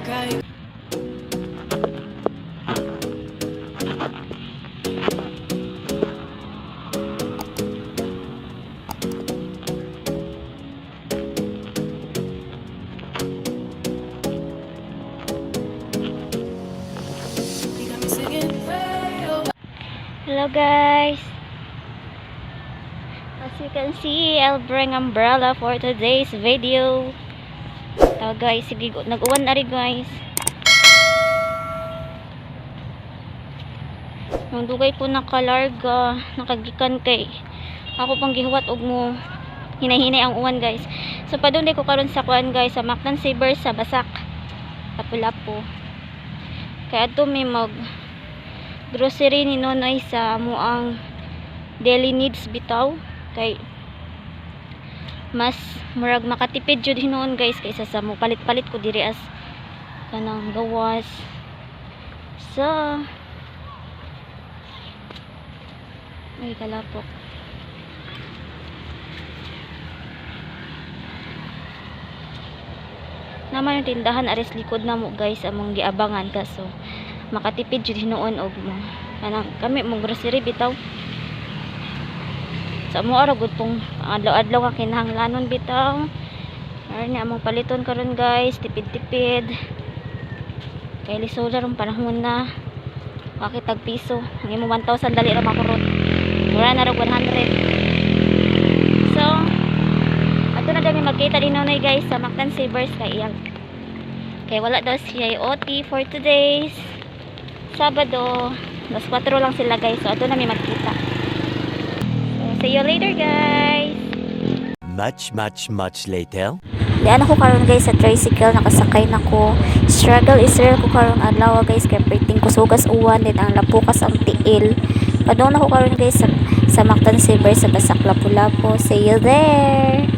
Cry. You got me singing, "Way oh." Hello, guys. As you can see, I'll bring umbrella for today's video. Ito, guys, sige, nag-uwan na rin, guys. Ang dugay ko nakalarga, nakagikan kay ako pang gihuwat og mo hinay-hinay ang uwan, guys. So padung ko karon sa kuan, guys, sa Mactan Savers sa Basak. Lapu-Lapu. Kaya adto may mag grocery ni Nonoy sa amoang daily needs bitaw kay mas murag makatipid jud hinuon, guys, kaysa sa mo palit-palit ko diri as kanang gawas. So ay, kalapok. Naman yung tindahan ares likod na mo, guys, among giabangan kaso makatipid jud hinuon og mo kanang kami mo grocery bitaw sa mo ara gud pong adlaw-adlaw nga kinahanglanon bitaw. Aron ni among paliton karon, guys, tipid-tipid kay lisod ra panahon na makitag piso. Ang imo 1,000 dali ra makurot, mura na rog 100. So ato na dami magkita din, Nonoy, guys, sa Mactan Savers kay iyang kay wala daw siya OT for today's Sabado. Alas 4 lang sila, guys, so ato na mi magkita. So see you later, guys. Much, much, much later. Diyan ako karon, guys, sa tricycle nakasakay na ko. Struggle is real ko karon adlaw, guys, kay perting kusugas uwan din ang lapukas ang tiil. Padung ako karon, guys, sa Mactan Saver sa Basak, Lapu-Lapu. See you there.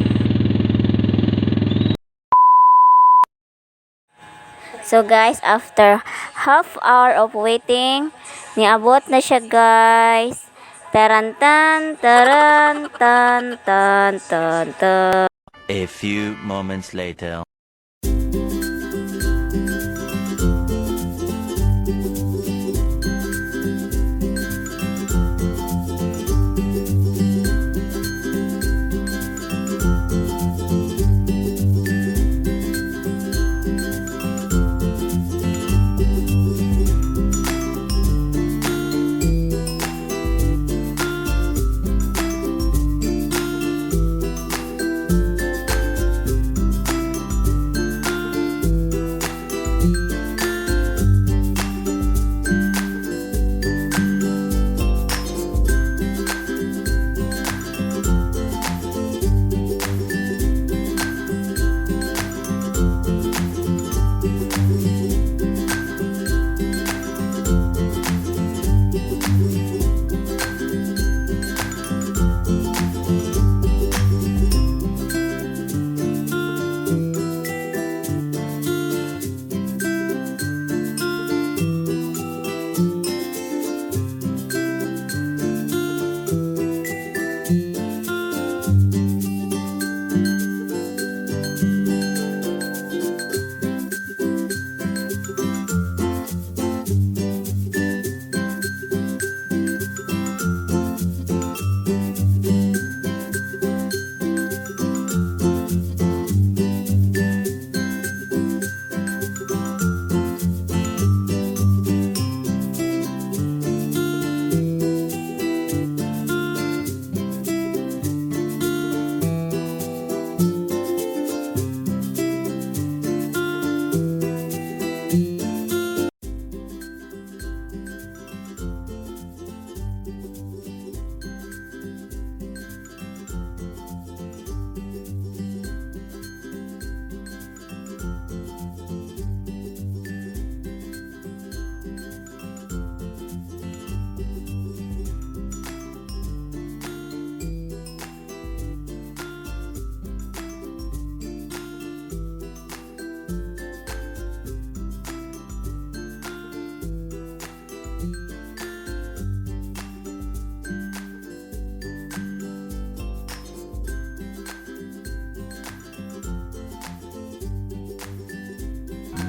So guys, after half hour of waiting, niabot na siya, guys. Tarantan, taran, tan, tan, tan, tan. A few moments later.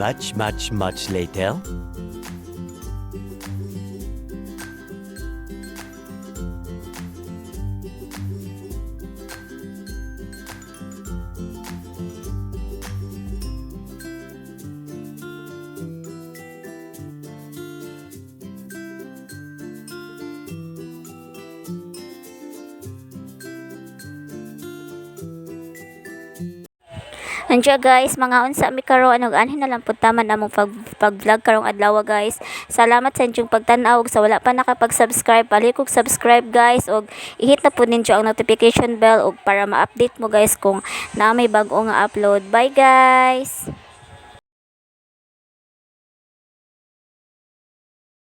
Much, much, much later. Andiya guys, mga unsa mi karon, ug anhin na lang pud taman among pag-vlog karong adlaw, guys. Salamat sa inyong pagtan-aw ug sa wala pa nakapag-subscribe, palihog subscribe, guys, ug i-hit na pud ninyo ang notification bell ug para ma-update mo, guys, kung naa may bag-o nga upload. Bye, guys.